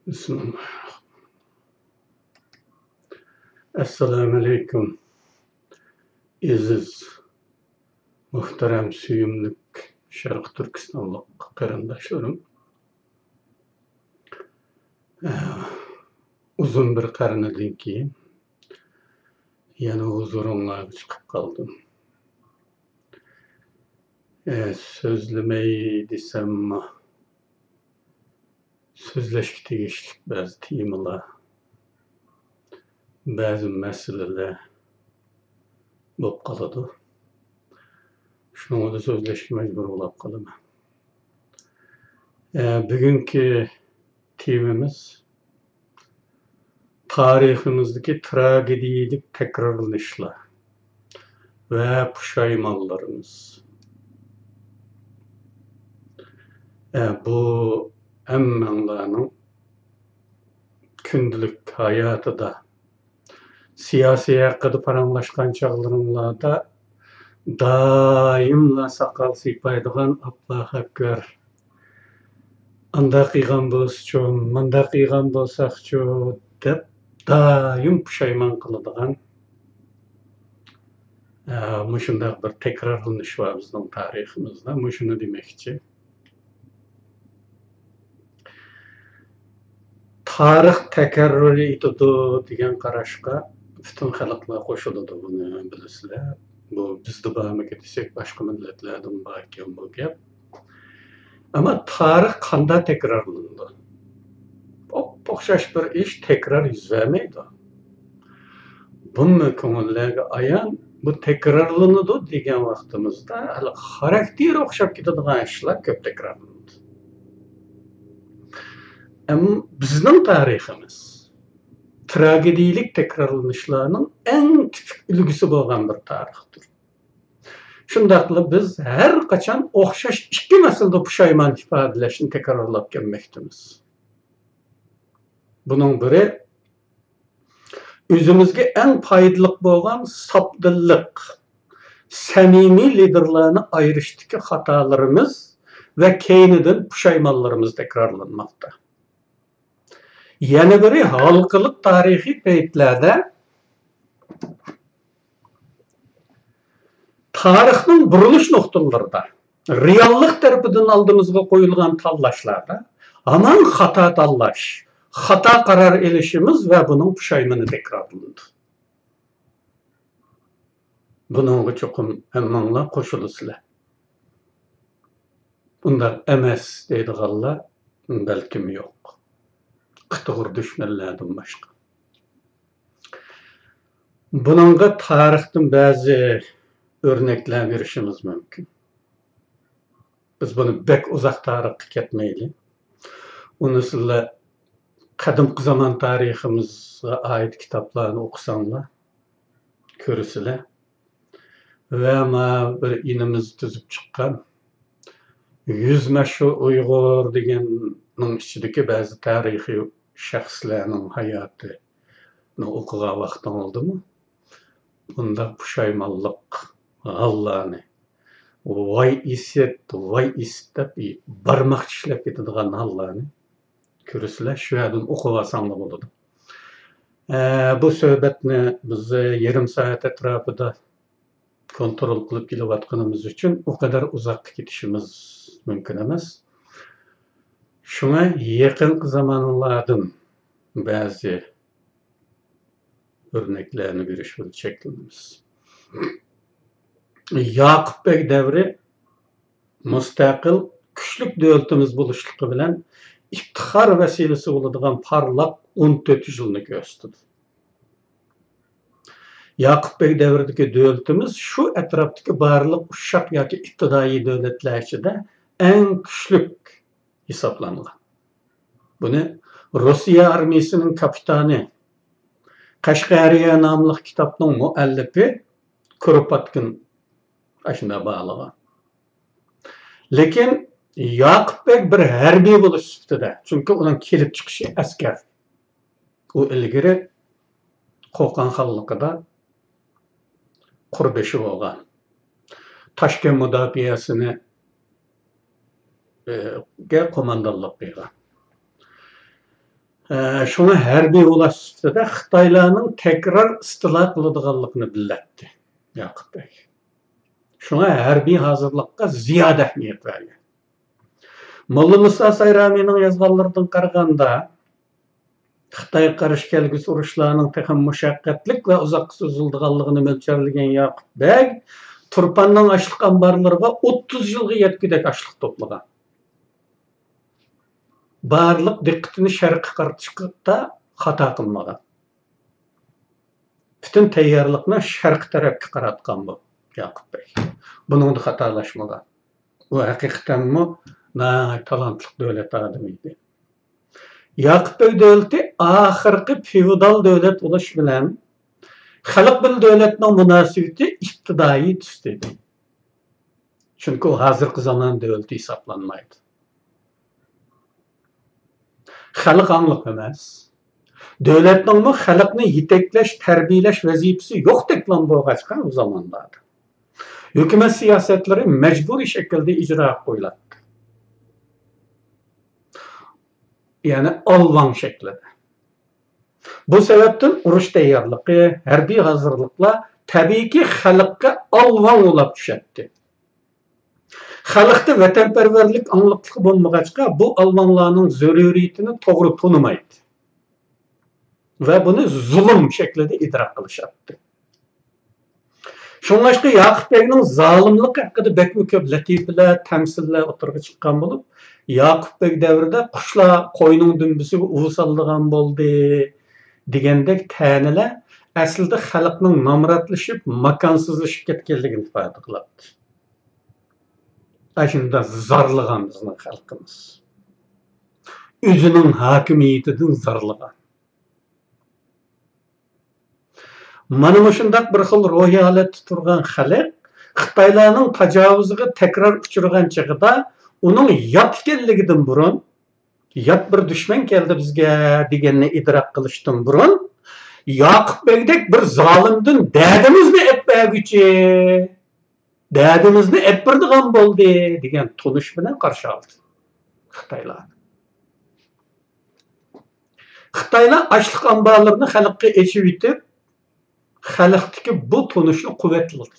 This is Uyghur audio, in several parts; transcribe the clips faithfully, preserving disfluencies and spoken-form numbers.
بىسمىللاھ. ئەسسالامۇئەلەيكۇم، ئەزىز، مۇھتەرەم، سۆيۈملۈك شەرقىي تۈركىستانلىق قېرىنداشلىرىم. ئۇزۇن بىر قەرنىدىن كېيىن يەنە ھۇزۇرۇڭلارغا چىقىپ قالدىم. ئە، سۆزلىمەي دېسەممۇ، سۆزلەشكە تېگىشلىك بەزى تېمىلار، بەزى مەسىلىلەر بولۇپ قالىدۇ. شۇنىڭغا سۆزلەشكە مەجبۇر بولۇپ قالىمەن. ئە، بۈگۈنكى تېمىمىز تارىخىمىزدىكى تراگېدىيەلىك تەكرارلىنىشلار ۋە پۇشايمانلىرىمىز. ئە، بۇ ھەممەڭلارنىڭ كۈندىلىك ھاياتىدا، سىياسىي ھەققىدە پاراڭلاشقان چاغلىرىڭلاردا دائىملا ساقال سىيپايدىغان، «ئاللاھۇ ئەكبەر، ئانداق قىلغان بولسىچۇ، مانداق قىلغان بولساقچۇ» دەپ، دائىم پۇشايمان قىلىدىغان، ئە، مۇشۇنداق بىر تەكرارلىنىش بار بىزنىڭ تارىخىمىزدا. مۇشۇنى دېمەكچى. تارىخ تەكرار ئېتىدۇ دېگەن قاراشقا پۈتۈن خەلقلەر قوشۇلىدۇ، بۇنى بىلىسىلەر. بۇ بىزدە بارمىكى دېسەك، باشقا مىللەتلەردىمۇ باركەن بۇ گەپ. ئەمما تارىخ قانداق تەكرارلىنىدۇ؟ ئوپئوخشاش بىر ئىش تەكرار يۈز بەرمەيدۇ. بۇمۇ كۆڭۈللەرگە ئايان، بۇ تەكرارلىنىدۇ دېگەن ۋاقتىمىزدا، ھەل خاراكتېرى ئوخشاپ كېتىدىغان ئىشلار كۆپ تەكرارلىنىدۇ. ئەمما بىزنىڭ تارىخىمىز تراگېدىيەلىك تەكرارلىنىشلارنىڭ ئەڭ تىپىك ئۈلگىسى بولغان بىر تارىختۇر. شۇنداقلا بىز ھەر قاچان ئوخشاش ئىككى مەسىلىدە پۇشايمان ئىپادىلەشنى تەكرارلاپ كەلمەكتىمىز. بۇنىڭ بىرى، ئۆزىمىزگە ئەڭ پايدىلىق بولغان ساپ دىللىق، سەمىمىي لىدېرلارنى ئايرىشتىكى خاتالىرىمىز ۋە كەينىدىن پۇشايمانلىرىمىز تەكرارلانماقتا. يەنە بىرى، ھالقىلىق تارىخىي پەيتلەردە تارىخنىڭ بۇرۇلۇش نۇقتىلىرىدا، رېئاللىق تەرىپىدىن ئالدىمىزغا قويۇلغان تاللاشلاردا ھامان خاتا تاللاش، خاتا قارار ئېلىشىمىز ۋە بۇنىڭ پۇشايمىنى تەكرارلىنىدۇ. بۇنىڭغا چوقۇم ھەممىڭلار قوشۇلىسىلەر. ئۇنداق ئەمەس دەيدىغانلار بەلكىم يوق. قىتىغۇر دۈشمەنلەردىن باشقا. بۇنىڭغا تارىختىن بەزى ئۆرنەكلەر بېرىشىمىز مۇمكىن. بىز بۇنى بەك ئۇزاق تارىخقا كەتمەيلى. ئۇنى سىلەر قەدىمكى زامان تارىخىمىزغا ئائىت كىتابلارنى ئوقۇساڭلار كۆرىسىلەر. ۋە ما بىر ئىنىمىز تۈزۈپ چىققان يۈز مەشھۇر ئۇيغۇر دېگەننىڭ ئىچىدىكى بەزى تارىخىي شەخسلەرنىڭ ھاياتىنى ئوقۇغان ۋاقتىڭ بولدىمۇ؟ بۇنداق پۇشايمانلىق ھاللارنى، ۋاي ئىسىت، ۋاي ئىسىت دەپ بارماق چىشلەپ كېتىدىغان ھاللارنى كۆرىسىلەر، شۇ يەردىن ئوقۇۋالساڭلار بولىدۇ. ئە، بۇ سۆھبەتنى بىز يېرىم سائەت ئەتراپىدا كونترول قىلىپ كېلىۋاتقىنىمىز ئۈچۈن ئۇ قەدەر ئۇزاققا كېتىشىمىز مۇمكىن ئەمەس. شۇڭا يېقىنقى زامانلاردىن بەزى ئۆرنەكلەرنى بېرىش بىلەن چەكلىنىمىز. ياقۇپ بەگ دەۋرى مۇستەقىل، كۈچلۈك دۆلىتىمىز بولۇشلۇقى بىلەن ئىپتىخار ۋەسىلىسى بولىدىغان پارلاق ئون تۆت يىلنى كۆرسىتىدۇ. ياقۇپ بەگ دەۋرىدىكى دۆلىتىمىز شۇ ئەتراپتىكى بارلىق ئۇششاق ياكى ئىپتىدائىي دۆلەتلەر ئىچىدە ئەڭ كۈچلۈك ھېسابلانغان. بۇنى روسىيە ئارمىيىسىنىڭ كاپىتانى، قەشقەرىيە ناملىق كىتابنىڭ مۇئەللىپى كۇروپاتكىن ئاشۇنداق باھالىغان. لېكىن ياقۇپ بەگ بىر ھەربىي بولۇش سۈپىتىدە، چۈنكى ئۇنىڭ كېلىپ چىقىشى ئەسكەر. ئۇ ئىلگىرى قوقان خانلىقىدا قۇربېشى بولغان. تاشكەنت مۇداپىئەسىنى، ئە، گە قوماندانلىق قىلغان. ئە، شۇڭا ھەربىي ئۇلاش سۈپىتىدە خىتايلارنىڭ تەكرار ئىستىلا قىلىدىغانلىقىنى بىلەتتى ياقۇپ بەگ. شۇڭا ھەربىي ھازىرلىققا زىيادە ئەھمىيەت بەرگەن. موللا مۇسا سايرامىنىڭ يازغانلىرىدىن قارىغاندا، خىتايغا قارشى كەلگۈسى ئۇرۇشلارنىڭ تېخىمۇ مۇشەققەتلىك ۋە ئۇزاققا سوزۇلىدىغانلىقىنى مۆلچەرلىگەن ياقۇپ بەگ تۇرپاننىڭ ئاشلىق ئامبارلىرىغا ئوتتۇز يىلغا يەتكۈدەك ئاشلىق توپلىغان. بارلىق دىققىتىنى شەرققە قارىتىشتا خاتا قىلمىغان. پۈتۈن تەييارلىقنى شەرقىي تەرەپكە قاراتقان بۇ ياقۇپ بەگ. بۇنىڭدا خاتالاشمىغان. ئۇ ھەقىقەتەنمۇ ناھايىتى تالانتلىق دۆلەت ئادىمى ئىدى. ياقۇپ بەگ دۆلىتى ئاخىرقى فېئودال دۆلەت بولۇش بىلەن خەلق بىلەن دۆلەتنىڭ مۇناسىۋىتى ئىپتىدائىي تۈستە ئىدى. چۈنكى ئۇ ھازىرقى زامان دۆلىتى ھېسابلانمايدۇ. خەلق ئاڭلىق ئەمەس. دۆلەتنىڭمۇ خەلقنى يېتەكلەش، تەربىيەلەش ۋەزىپىسى يوقتەكلا بولغاچقا، ئۇ زامانلاردا ھۆكۈمەت سىياسەتلىرى مەجبۇرىي شەكىلدە ئىجراغا قويۇلاتتى. يەنى ئالۋاڭ شەكلىدە. بۇ سەۋەبتىن ئۇرۇش تەييارلىقى، ھەربىي ھازىرلىقلار تەبىئىيكى خەلققە ئالۋاڭ بولاپ چۈشەتتى. خەلقتە ۋەتەنپەرۋەرلىك ئاڭلىقلىقى بولمىغاچقا، بۇ ئالۋاڭلارنىڭ زۆرۈرىيىتىنى توغرا تونۇمايتتى ۋە بۇنى زۇلۇم شەكلىدە ئىدراك قىلىشاتتى. شۇڭلاشقا ياقۇپ بەگنىڭ زالىملىقى ھەققىدە بەكمۇ كۆپ لەتىپىلەر، تەمسىللەر ئوتتۇرىغا چىققان بولۇپ، ياقۇپ بەگ دەۋرىدە قۇشلار قوينىڭ دۈمبىسىگە ئۇۋا سالىدىغان بولدى دېگەندەك تەنىلەر ئەسلىدە خەلقنىڭ نامراتلىشىپ، ماكانسىزلىشىپ كەتكەنلىكىنى ئىپادە قىلاتتى. ئاشۇنداق زارلىغان بىزنىڭ خەلقىمىز. ئۆزىنىڭ ھاكىمىيىتىدىن زارلىغان. مانا مۇشۇنداق بىر خىل روھىي ھالەتتە تۇرغان خەلق خىتايلارنىڭ تاجاۋۇزىغا تەكرار ئۇچرىغان چېغىدا ئۇنىڭ يات ئىكەنلىكىدىن بۇرۇن، يات بىر دۈشمەن كەلدى بىزگە دېگەننى ئىدراك قىلىشتىن بۇرۇن، ياقۇپ بەگدەك بىر زالىمدىن دەدىمىزنى ئەپ بەرگۈچى، دەدىمىزنى ئەپ بېرىدىغان بولدى دېگەن تونۇش بىلەن قارشى ئالدى خىتايلارنى. خىتايلار ئاشلىق ئامبارلىرىنى خەلققە ئېچىۋېتىپ، خەلقتىكى بۇ تونۇشنى قۇۋۋەتلىدى.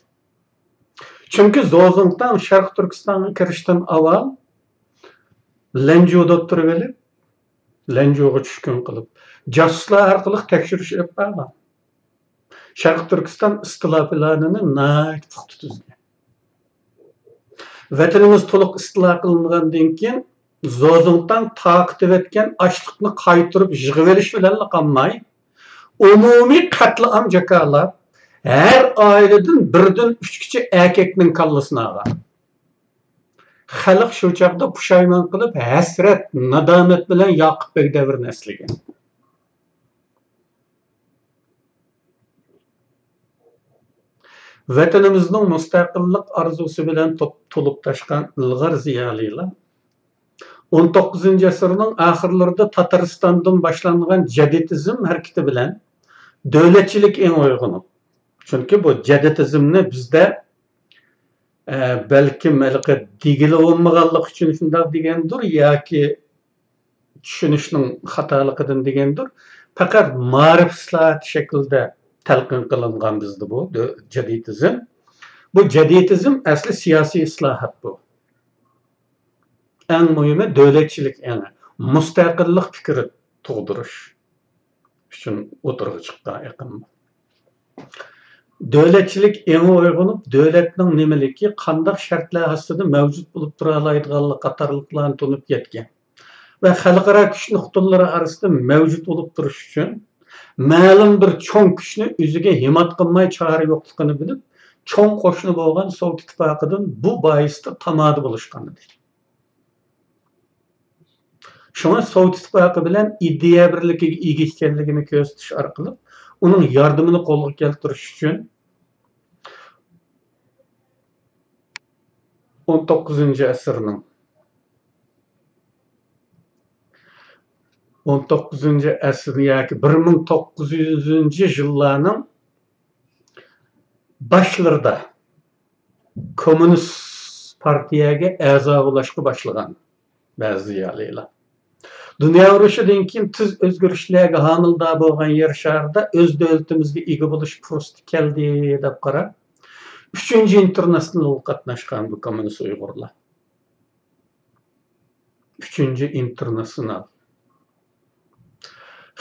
چۈنكى زوزۇڭتاڭ شەرقىي تۈركىستانغا كىرىشتىن ئاۋۋال لەنجۇدا ئولتۇرۇۋېلىپ، لەنجۇغا چۈشكۈن قىلىپ، جاسۇسلار ئارقىلىق تەكشۈرۈش ئېلىپ بارغان. شەرقىي تۈركىستان ئىستىلا پىلانىنى ناھايىتى پۇختا تۈزگەن. ۋەتىنىمىز تولۇق ئىستىلا قىلىنغاندىن كېيىن، زوزۇڭتاڭ تارقىتىۋەتكەن ئاشلىقنى قايتۇرۇپ يىغىۋېلىش بىلەنلا قالماي، ئومۇمىي قەتلىئام جاكارلاپ، ھەر ئائىلىدىن بىردىن ئۈچكىچە ئەركەكنىڭ كاللىسىنى ئالغان. خەلق شۇ چاغدا پۇشايمان قىلىپ، ھەسرەت، نادامەت بىلەن ياقۇپ بەگ دەۋرىنى ئەسلىگەن. ۋەتىنىمىزنىڭ مۇستەقىللىق ئارزۇسى بىلەن توپ-، تولۇپ تاشقان ئىلغار زىيالىيلار ئون توققۇزىنچى ئەسىرنىڭ ئاخىرلىرىدا تاتارىستاندىن باشلانغان جەدىتىزم ھەرىكىتى بىلەن دۆلەتچىلىك ئېڭى ئويغىنىپ، چۈنكى بۇ جەدىتىزمنى بىزدە، ئە، بەلكىم ھېلىقى دېگىلى بولمىغانلىقى ئۈچۈن شۇنداق دېگەندۇر ياكى چۈشىنىشنىڭ خاتالىقىدىن دېگەندۇر، پەقەت مائارىپ ئىسلاھاتى شەكلىدە تەلقىن قىلىنغان بىزدە بۇ دۆ-، جەدىتىزم. بۇ جەدىتىزم ئەسلى سىياسىي ئىسلاھات بۇ. ئەڭ مۇھىمى دۆلەتچىلىك ئېڭى، مۇستەقىللىق پىكرى تۇغدۇرۇش ئۈچۈن ئوتتۇرىغا چىققان ئېقىم. دۆلەتچىلىك ئېڭى ئويغىنىپ، دۆلەتنىڭ نېمىلىكى، قانداق شەرتلەر ئاستىدا مەۋجۇت بولۇپ تۇرالايدىغانلىقى قاتارلىقلارنى تونۇپ يەتكەن ۋە خەلقئارا كۈچ نۇقتىلىرى ئارىسىدا مەۋجۇت بولۇپ تۇرۇش ئۈچۈن مەلۇم بىر چوڭ كۈچنى ئۆزىگە ھىمات قىلماي چارە يوقلۇقىنى بىلىپ، چوڭ قوشنا بولغان سوۋېت ئىتتىپاقىدىن بۇ بايىستا تامادە بولۇشقان ئىدى. شۇڭا سوۋېت ئىتتىپاقى بىلەن ئىدىيە بىرلىكىگە ئىگە ئىكەنلىكىنى كۆرسىتىش ئارقىلىق ئۇنىڭ ياردىمىنى قولغا كەلتۈرۈش ئۈچۈن ئون توققۇزىنچى ئەسىرنىڭ، ئون توققۇزىنچى ئەسىر ياكى بىر مىڭ توققۇز يۈزىنچى يىللارنىڭ باشلىرىدا كوممۇنىست پارتىيەگە ئەزا بولۇشقا باشلىغان بەزى زىيالىيلار. دۇنيا ئۇرۇشىدىن كېيىن تېز ئۆزگىرىشلەرگە ھامىلىدار بولغان يەر شارىدا ئۆز دۆلىتىمىزگە ئىگە بولۇش پۇرسىتى كەلدى دەپ قاراپ، ئۈچىنچى ئىنتېرناتسىيونالغا قاتناشقان بۇ كوممۇنىست ئۇيغۇرلار. ئۈچىنچى ئىنتېرناتسىيونال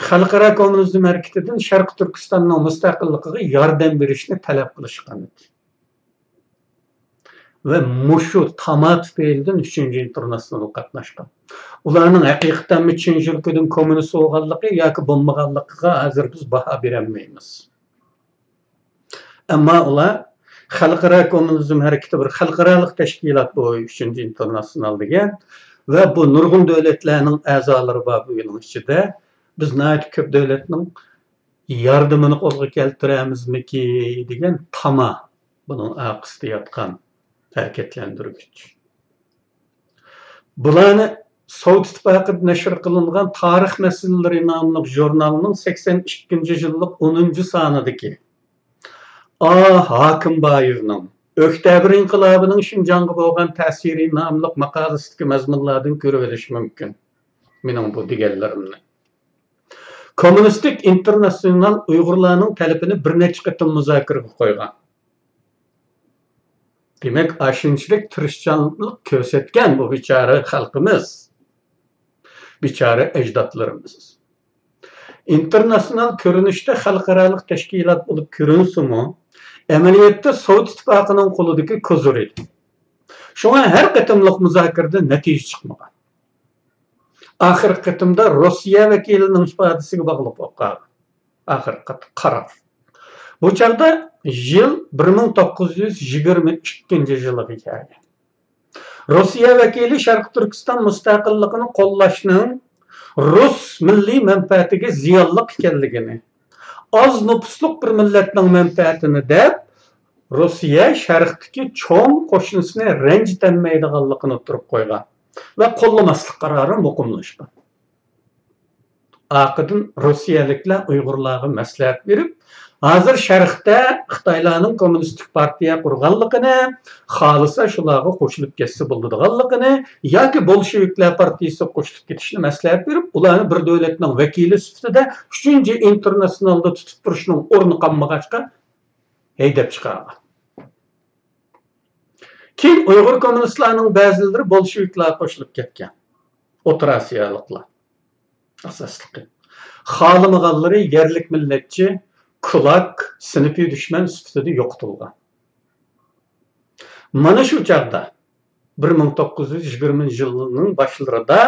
خەلقئارا كوممۇنىزم ھەرىكىتىدىن شەرقىي تۈركىستاننىڭ مۇستەقىللىقىغا ياردەم بېرىشنى تەلەپ قىلىشقان ئىدى. ۋە مۇشۇ تاما تۈپەيلىدىن ئۈچىنچى ئىنتېرناتسىيونالغا قاتناشقان. ئۇلارنىڭ ھەقىقەتەنمۇ چىن يۈرىكىدىن كوممۇنىست بولغانلىقى ياكى بولمىغانلىقىغا ھازىر بىز باھا بېرەلمەيمىز. ئەمما ئۇلار خەلقئارا كوممۇنىزم ھەرىكىتى بىر خەلقئارالىق تەشكىلات، بۇ ئۈچىنچى ئىنتېرناتسىيونال دېگەن، ۋە بۇ نۇرغۇن دۆلەتلەرنىڭ ئەزالىرى بار بۇ يىلنىڭ ئىچىدە. بىز ناھايىتى كۆپ دۆلەتنىڭ ياردىمىنى قولغا كەلتۈرەمىزمىكى دېگەن تاما بۇنىڭ ئارقىسىدا ياتقان ھەرىكەتلەندۈرگۈچ. بۇلارنى سوۋېت ئىتتىپاقىدا نەشر قىلىنغان تارىخ مەسىلىلىرى ناملىق ژۇرنالنىڭ سەكسەن ئىككىنچى يىللىق ئونىنچى سانىدىكى ئا ھاكىمبايېۋنىڭ ئۆكتەبىر ئىنقىلابىنىڭ شىنجاڭغا بولغان تەسىرى ناملىق ماقالىسىدىكى مەزمۇنلاردىن كۆرۈۋېلىش مۇمكىن مېنىڭ بۇ دېگەنلىرىمنى. كوممۇنىستىك ئىنتېرناتسىيونال ئۇيغۇرلارنىڭ تەلىپىنى بىر نەچچە قېتىم مۇزاكىرىگە قويغان. دېمەك، ئاشۇنچىلىك تىرىشچانلىق كۆرسەتكەن بۇ بىچارە خەلقىمىز، بىچارە ئەجدادلىرىمىز. ئىنتېرناتسىيونال كۆرۈنۈشتە خەلقئارالىق تەشكىلات بولۇپ كۆرۈنسىمۇ، ئەمەلىيەتتە سوۋېت ئىتتىپاقىنىڭ قولىدىكى كوزۇر ئىدى. شۇڭا ھەر قېتىملىق مۇزاكىرىدىن نەتىجە چىقمىغان. ئاخىرقى قېتىمدا روسىيە ۋەكىلىنىڭ ئىپادىسىگە باغلىق بولۇپ قالغان. ئاخىرقى قارار. بۇ چاغدا يىل بىر مىڭ توققۇز يۈز يىگىرمە ئىككىنچى يىلىغا كەلگەن. روسىيە ۋەكىلى شەرقىي تۈركىستان مۇستەقىللىقىنى قوللاشنىڭ رۇس مىللىي مەنپەئەتىگە زىيانلىق ئىكەنلىكىنى، ئاز نوپۇسلۇق بىر مىللەتنىڭ مەنپەئەتىنى دەپ، روسىيە شەرقتىكى چوڭ قوشنىسىنى رەنجىتەلمەيدىغانلىقىنى ئوتتۇرىغا قويغان ۋە قوللىماسلىق قارارى مۇقىملاشقان. ئارقىدىن روسىيەلىكلەر ئۇيغۇرلارغا مەسلىھەت بېرىپ، ھازىر شەرقتە خىتايلارنىڭ كوممۇنىستىك پارتىيە قۇرغانلىقىنى، خالىسا شۇلارغا قوشۇلۇپ كەتسە بولىدىغانلىقىنى ياكى بولشېۋىكلار پارتىيىسىگە قوشۇلۇپ كېتىشنى مەسلىھەت بېرىپ، ئۇلارنى بىر دۆلەتنىڭ ۋەكىلى سۈپىتىدە ئۈچىنچى ئىنتېرناتسىيونالدا تۇتۇپ تۇرۇشنىڭ ئورنى قالمىغاچقا، ھەيدەپ چىقارغان. كېيىن ئۇيغۇر كوممۇنىستلارنىڭ بەزىلىرى بولشېۋىكلارغا قوشۇلۇپ كەتكەن. ئوتتۇرا ئاسىيالىقلار ئاساسلىقى. خالىمىغانلىرى يەرلىك مىللەتچى، كۇلاك، سىنىپىي دۈشمەن سۈپىتىدە يوقىتىلغان. مانا شۇ چاغدا، بىر مىڭ توققۇز يۈز يىگىرمىنچى يىلنىڭ باشلىرىدا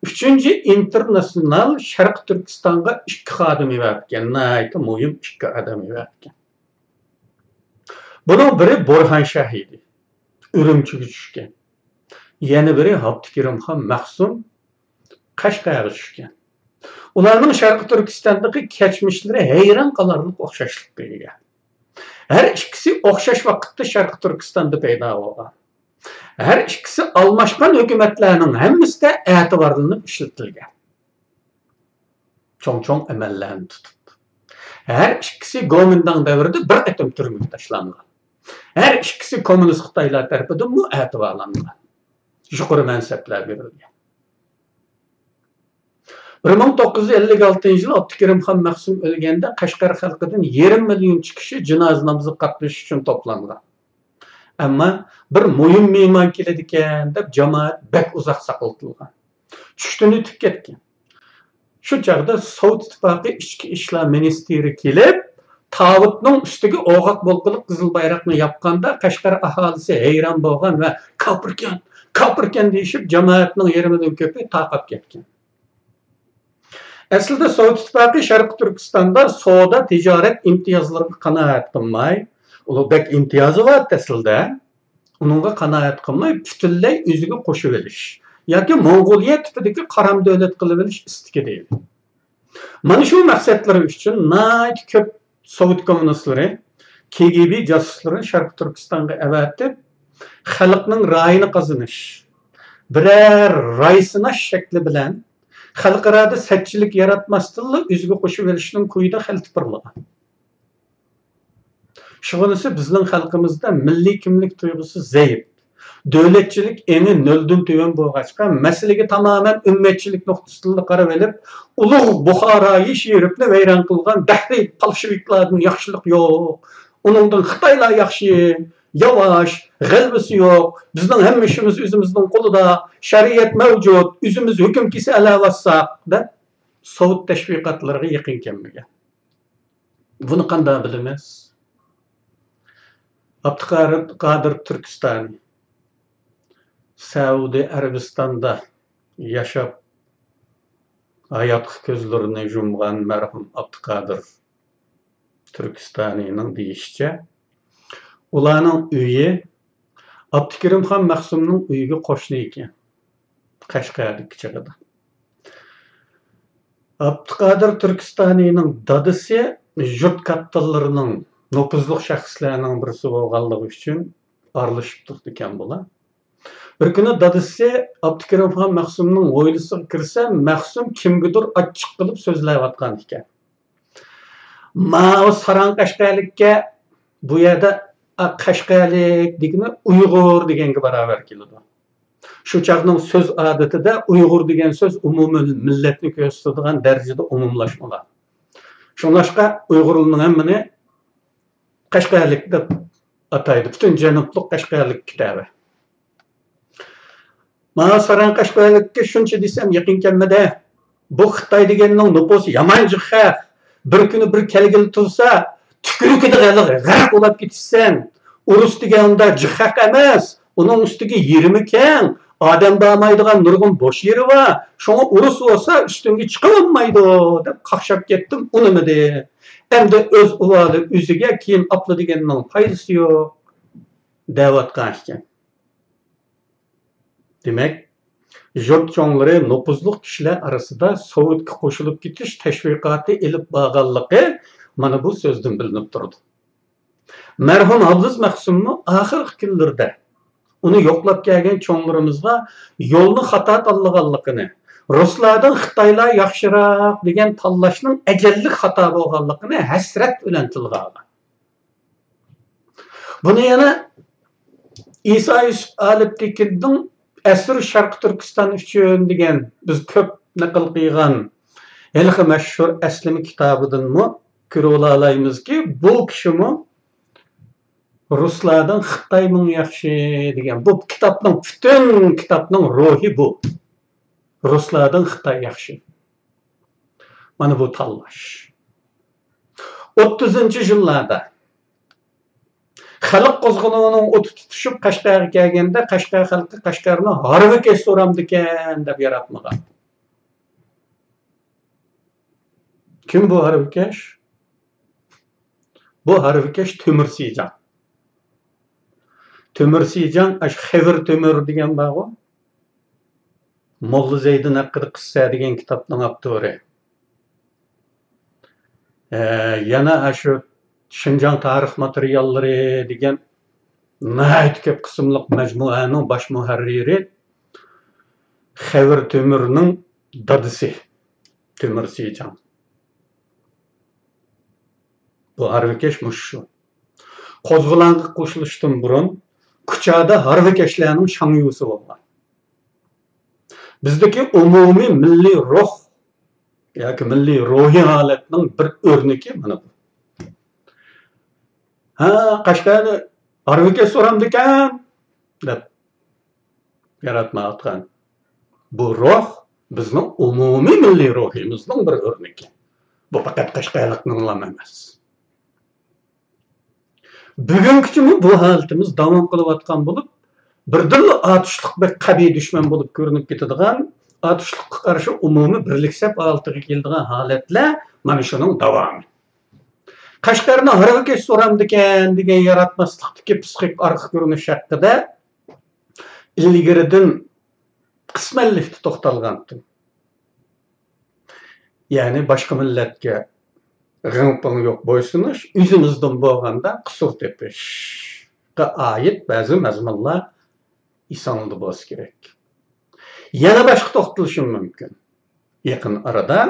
ئۈچىنچى ئىنتېرناتسىيونال شەرقىي تۈركىستانغا ئىككى خادىم يىبەرىپتىكەن، ناھايىتى مۇھىم ئىككى ئادەم يىبەرىپتىكەن. بۇنىڭ بىرى بورھان شاھ ئىدى، ئۈرۈمچىگە چۈشكەن. يەنە بىرى ئابدۇكېرىم خان مەخسۇم، قەشقەرگە چۈشكەن. ئۇلارنىڭ شەرقىي تۈركىستاندىكى كەچمىشلىرى ھەيران قالارلىق ئوخشاشلىققا ئىگە. ھەر ئىككىسى ئوخشاش ۋاقىتتا شەرقىي تۈركىستاندا پەيدا بولغان. ھەر ئىككىسى ئالماشقان ھۆكۈمەتلەرنىڭ ھەممىسىدە ئەتىۋارلىنىپ ئىشلىتىلگەن. چوڭ-چوڭ ئەمەللەرنى تۇتۇپ. ھەر ئىككىسى گومىنداڭ دەۋرىدە بىر قېتىم تۈرمىگە تاشلانغان. ھەر ئىككىسى كوممۇنىست خىتايلار تەرىپىدىنمۇ ئەتىۋارلانغان. يۇقىرى مەنسەپلەر بېرىلگەن. بىر مىڭ توققۇز يۈز ئەللىك ئالتىنچى يىلى ئابدۇكېرىم خان مەخسۇم ئۆلگەندە، قەشقەر خەلقىدىن يېرىم مىليونچە كىشى جىنازا نامىزىغا قاتنىشىش ئۈچۈن توپلانغان. ئەمما بىر مۇھىم مېھمان كېلىدىكەن دەپ، جامائەت بەك ئۇزاق ساقلىتىلغان. چۈشتىن ئۆتۈپ كەتكەن. شۇ چاغدا سوۋېت ئىتتىپاقى ئىچكى ئىشلار مىنىستىرى كېلىپ، تاۋۇتنىڭ ئۈستىگە ئوغاق بولقىلىق قىزىل بايراقنى ياپقاندا، قەشقەر ئاھالىسى ھەيران بولغان ۋە «كاپىركەن، كاپىركەن» دېيىشىپ، جامائەتنىڭ يېرىمىدىن كۆپى تارقاپ كەتكەن. ئەسلىدە سوۋېت ئىتتىپاقى شەرقىي تۈركىستاندا سودا، تىجارەت ئىمتىيازلىرىغا قانائەت قىلماي، ئۇلار بەك ئىمتىيازى بار ئەسلىدە، ئۇنىڭغا قانائەت قىلماي، پۈتۈنلەي ئۆزىگە قوشۇۋېلىش ياكى موڭغۇلىيە تىپىدىكى قارام دۆلەت قىلىۋېلىش ئىستىكىدە ئىدى. مانا شۇ مەقسەتلىرى ئۈچۈن ناھايىتى كۆپ سوۋېت كوممۇنىستلىرى، كىگىبى جاسۇسلىرىنى شەرقىي تۈركىستانغا ئەۋەتىپ، خەلقنىڭ رايىنى قازىنىش، بىرەر راي سىناش شەكلى بىلەن خەلقئارادا سەتچىلىك ياراتماستىنلا ئۆزىگە قوشۇۋېلىشنىڭ كويىدا خەلتە پىرلىغان. شۇغىنىسى بىزنىڭ خەلقىمىزدە مىللىي كىملىك تۇيغۇسى زەئىپ. دۆلەتچىلىك ئېڭى نۆلدىن تۆۋەن بولغاچقا، مەسىلىگە تامامەن ئۈممەتچىلىك نۇقتىسىدىن قاراۋېلىپ، ئۇلۇغ بۇخارايى شېرىپنى ۋەيران قىلغان دەھرىي پالشېۋىكلاردىن ياخشىلىق يوق. ئۇنىڭدىن خىتايلار ياخشى، ياۋاش، غەلىبىسى يوق. بىزنىڭ ھەممە ئىشىمىز ئۆزىمىزنىڭ قولىدا، شەرىئەت مەۋجۇت، ئۆزىمىز ھۆكۈم كېسەلەۋاتساق، دەپ سوۋېت تەشۋىقاتلىرىغا يېقىن كەلمىگەن. بۇنى قانداق بىلىمىز؟ ئابدۇقادىر تۈركىستانى سەئۇدى ئەرەبىستاندا ياشاپ، ھاياتقا كۆزلىرىنى يۇمغان مەرھۇم ئابدۇقادىر تۈركىستانىنىڭ دېيىشىچە، ئۇلارنىڭ ئۆيى ئابدۇكېرىمخان مەخسۇمنىڭ ئۆيىگە قوشنا ئىكەن، قەشقەردىكى چېغىدا. ئابدۇقادىر تۈركىستانىنىڭ دادىسى يۇرت كاتتىلىرىنىڭ، نوپۇزلۇق شەخسلەرنىڭ بىرسى بولغانلىقى ئۈچۈن ئارىلىشىپ تۇرىدىكەن بۇلار. بىر كۈنى دادىسى ئابدۇكېرىمخان مەخسۇمنىڭ ھويلىسىغا كىرسە، مەخسۇم كىمگىدۇر ئاچچىق قىلىپ سۆزلەۋاتقان ئىكەن. ماۋۇ ساراڭ قەشقەرلىككە، بۇ يەردە، ئا، قەشقەرلىك دېگىنى ئۇيغۇر دېگەنگە باراۋەر كېلىدۇ. شۇ چاغنىڭ سۆز ئادىتىدە ئۇيغۇر دېگەن سۆز ئومۇمىي مىللەتنى كۆرسىتىدىغان دەرىجىدە ئومۇملاشمىغان. شۇڭلاشقا ئۇيغۇرلارنىڭ ھەممىنى قەشقەرلىك دەپ ئاتايدۇ. پۈتۈن جەنۇبلۇق قەشقەرلىك كېتەۋە. مانا ساراڭ قەشقەرلىككە شۇنچە دېسەم يېقىن كەلمىدى. بۇ خىتاي دېگەننىڭ نوپۇسى يامان جىق خەق. بىر كۈنى بىر كەلگىلى تۇرسا، تۈكرۈكىدە غەرق بولاپ كېتىسەن. ئۇرۇس دېگەن ئۇنداق جىق خەق ئەمەس. ئۇنىڭ ئۈستىگە يېرىمۇ كەڭ، ئادەم بارمايدىغان نۇرغۇن بوش يېرى بار. شۇڭا ئۇرۇس بولسا ئۈستۈڭگە چىقىۋالمايدۇ، دەپ قاقشاپ كەتتىم، ئۇنىمىدى. ئەمدى ئۆز ئۇۋالى ئۆزىگە، كېيىن ئاپلا دېگەننىڭ پايدىسى يوق، دەۋاتقان ئىكەن. دېمەك، يۇرت چوڭلىرى نوپۇزلۇق كىشىلەر ئارىسىدا سوۋېتكە قوشۇلۇپ كېتىش تەشۋىقاتى ئېلىپ بارغانلىقى مانا بۇ سۆزدىن بىلىنىپ تۇرىدۇ. مەرھۇم ھافىز مەخسۇممۇ ئاخىرقى كۈنلىرىدە ئۇنى يوقلاپ كەلگەن چوڭلىرىمىزغا يولنى خاتا تاللىغانلىقىنى، رۇسلاردىن خىتايلار ياخشىراق دېگەن تاللاشنىڭ ئەجەللىك خاتا بولغانلىقىنى ھەسرەت بىلەن تىلغا ئالغان. بۇنى يەنە ئىسا يۈسۈپ ئالىپتېكىننىڭ ئەسىر شەرقىي تۈركىستان ئۈچۈن دېگەن بىز كۆپ نەقىل قىلغان ھېلىقى مەشھۇر ئەسلىمە كىتابىدىنمۇ كۆرۈۋالالايمىزكى، بۇ كىشىمۇ رۇسلاردىن خىتاي مىڭ ياخشى دېگەن. بۇ كىتابنىڭ، پۈتۈن كىتابنىڭ روھى بۇ. رۇسلاردىن خىتاي ياخشى. مانا بۇ تاللاش. ئوتتۇزىنچى يىللاردا خەلق قوزغىلىڭىنىڭ ئوتى تۇتۇشۇپ قەشقەرگە كەلگەندە، قەشقەر خەلقى قەشقەرنى ھارۋىكەش سورامدىكەن دەپ ياراتمىغان. كىم بۇ ھارۋىكەش؟ بۇ ھارۋىكەش تۆمۈر سىجاڭ. تۆمۈر سىجاڭ، ئاشۇ خېۋىر تۆمۈر دېگەن بارغۇ، موللا زەيدىن ھەققىدە قىسسە دېگەن كىتابنىڭ ئاپتورى. ئە، يەنە ئاشۇ شىنجاڭ تارىخ ماتېرىياللىرى دېگەن ناھايىتى كۆپ قىسىملىق مەجمۇئەنىڭ باش مۇھەررىرى خېۋىر تۆمۈرنىڭ دادىسى تۆمۈر سىجاڭ. بۇ ھارۋىكەش مۇشۇ. قوزغىلاڭغا قوشۇلۇشتىن بۇرۇن كۇچادا ھارۋىكەشلەرنىڭ شاڭيۇسى بولغان. بىزدىكى ئومۇمىي مىللىي روھ ياكى مىللىي روھىي ھالەتنىڭ بىر ئۆرنىكى مانا بۇ. ھە، قەشقەرنى ھارۋىكەش سورامدىكەن دەپ ياراتمايۋاتقان بۇ روھ بىزنىڭ ئومۇمىي مىللىي روھىمىزنىڭ بىر ئۆرنىكى. بۇ پەقەت قەشقەرلىكنىڭلا ئەمەس. بۈگۈنگىچىمۇ بۇ ھالىتىمىز داۋام قىلىۋاتقان بولۇپ، بىردىنلا ئاتۇشلۇق بەك قەبىھ دۈشمەن بولۇپ كۆرۈنۈپ كېتىدىغان، ئاتۇشلۇققا قارشى ئومۇمىي بىرلىك سەپ ھالىتىگە كېلىدىغان ھالەتلەر مانا شۇنىڭ داۋامى. قەشقەرنى ھارۋىكەش سورامدىكەن دېگەن ياراتماسلىقتىكى پسىخىك ئارقا كۆرۈنۈش ھەققىدە ئىلگىرىدىن قىسمەنلىكتە توختالغانتىم. يەنى باشقا مىللەتكە غىڭ-پىڭ يوق بويسۇنۇش، ئۆزىمىزدىن بولغاندا قۇسۇر تېپىشقا ئائىت بەزى مەزمۇنلار ئېسىڭىزدە بولسا كېرەك. يەنە باشقا توختىلىشىم مۇمكىن. يېقىن ئارىدا،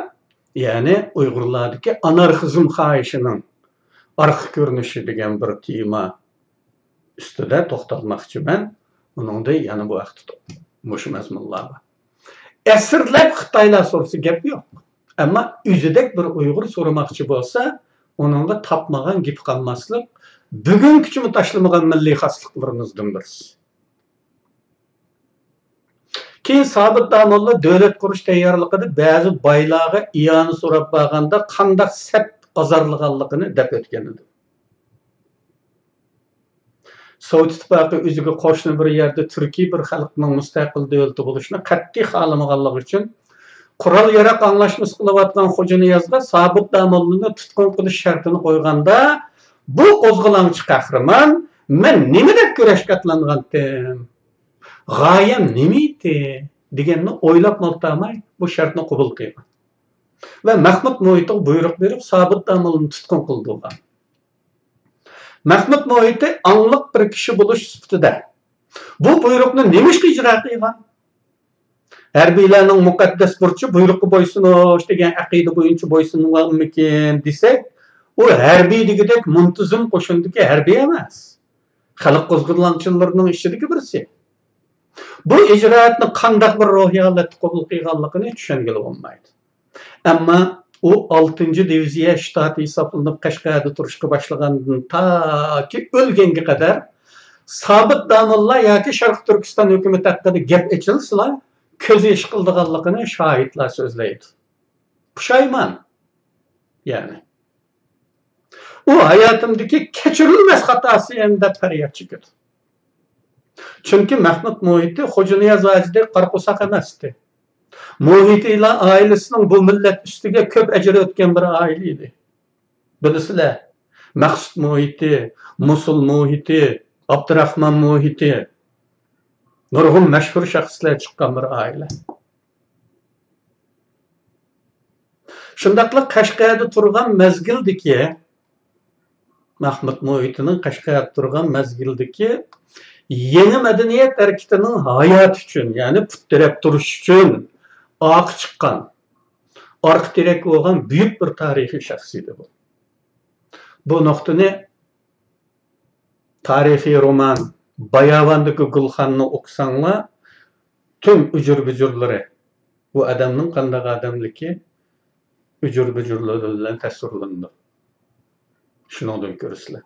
يەنى ئۇيغۇرلاردىكى ئانارخىزم خاھىشىنىڭ ئارقا كۆرۈنۈشى دېگەن بىر تېما ئۈستىدە توختالماقچىمەن. ئۇنىڭدا يەنە بۇ ھەقتە مۇشۇ مەزمۇنلار بار. ئەسىرلەپ خىتايلار سورىسا گەپ يوق. ئەمما ئۆزىدەك بىر ئۇيغۇر سورىماقچى بولسا، ئۇنىڭغا تاپمىغان گېپى قالماسلىق، بۈگۈنگىچىمۇ تاشلىمىغان مىللىي خاسلىقلىرىمىزدىن بىرسى. كېيىن سابىت داموللا دۆلەت قۇرۇش تەييارلىقىدا بەزى بايلارغا ئىئانە سوراپ بارغاندا قانداق سەت ئازارلىغانلىقىنى دەپ ئۆتكەن ئىدى. سوۋېت ئىتتىپاقى ئۆزىگە قوشنا بىر يەردە تۈركىي بىر خەلقنىڭ مۇستەقىل دۆلىتى بولۇشىنى قەتئىي خالىمىغانلىقى ئۈچۈن، قورال-ياراغ ئاڭلاشمىسى قىلىۋاتقان خوجانىيازغا سابىت داموللىنى تۇتقۇن قىلىش شەرتىنى قويغاندا، بۇ قوزغىلاڭچى قەھرىمان، «مەن نېمە دەپ كۈرەشكە ئاتلانغانتىم؟ غايەم نېمە ئىدى؟» دېگەننى ئويلاپمۇ ئولتۇرماي، بۇ شەرتنى قوبۇل قىلغان ۋە مەخمۇت مۇھىتىغا بۇيرۇق بېرىپ، سابىت داموللىنى تۇتقۇن قىلدۇرغان. مەخمۇت مۇھىتى ئاڭلىق بىر كىشى بولۇش سۈپىتىدە، بۇ بۇيرۇقنى نېمىشقا ئىجرا قىلغان؟ ھەربىيلەرنىڭ مۇقەددەس بۇرچى بۇيرۇققا بويسۇنۇش دېگەن ئەقىدە بويىچە بويسۇنغانمىكىن دېسەك، ئۇ ھەربىي دېگۈدەك مۇنتىزىم قوشۇندىكى ھەربىي ئەمەس، خەلق قوزغىلاڭچىلىرىنىڭ ئىچىدىكى بىرسى. بۇ ئىجرائاتنى قانداق بىر روھىي ھالەتتە قوبۇل قىلغانلىقىنى چۈشەنگىلى بولمايدۇ. ئەمما ئۇ ئالتىنچى دىۋىزىيە شتاتى ھېسابلىنىپ قەشقەردە تۇرۇشقا باشلىغاندىن تاكى ئۆلگەنگە قەدەر سابىت داموللا ياكى شەرقىي تۈركىستان ھۆكۈمىتى ھەققىدە گەپ ئېچىلسىلا، كۆز يېشى قىلىدىغانلىقىنى شاھىتلار سۆزلەيدۇ. پۇشايمان، يەنى. ئۇ ھاياتىمدىكى كەچۈرۈلمەس خاتاسى دەپ پەرياد چېكىدۇ. چۈنكى مەخمۇت مۇھىتى خوجانىياز ھاجىدەك قارا قورساق ئەمەستى. مۇھىتىلا ئائىلىسىنىڭ بۇ مىللەت ئۈستىگە كۆپ ئەجرى ئۆتكەن بىر ئائىلە ئىدى. بىلىسىلەر، مەخسۇت مۇھىتى، مۇسۇل مۇھىتى، ئابدۇراخمان مۇھىتى، نۇرغۇن مەشھۇر شەخسلەر چىققان بىر ئائىلە. شۇنداقلا قەشقەردە تۇرغان مەزگىلدىكى، مەخمۇت مۇھىتىنىڭ قەشقەردە تۇرغان مەزگىلدىكى يېڭى مەدەنىيەت ھەرىكىتىنىڭ ھاياتى ئۈچۈن، يەنى پۇت تىرەپ تۇرۇش ئۈچۈن ئارقا چىققان، ئارقا تىرەك بولغان بۈيۈك بىر تارىخىي شەخسىيىتى بۇ. بۇ نۇقتىنى تارىخىي رومان باياۋاندىكى گۈلخاننى ئوقۇساڭلار، پۈتۈن ئۇجۇر-بۇجۇرلىرى، بۇ ئادەمنىڭ قانداق ئادەملىكى ئۇجۇر-بۇجۇرلىرى بىلەن تەسۋىرلىنىدۇ. شۇنىڭدىن كۆرىسىلەر.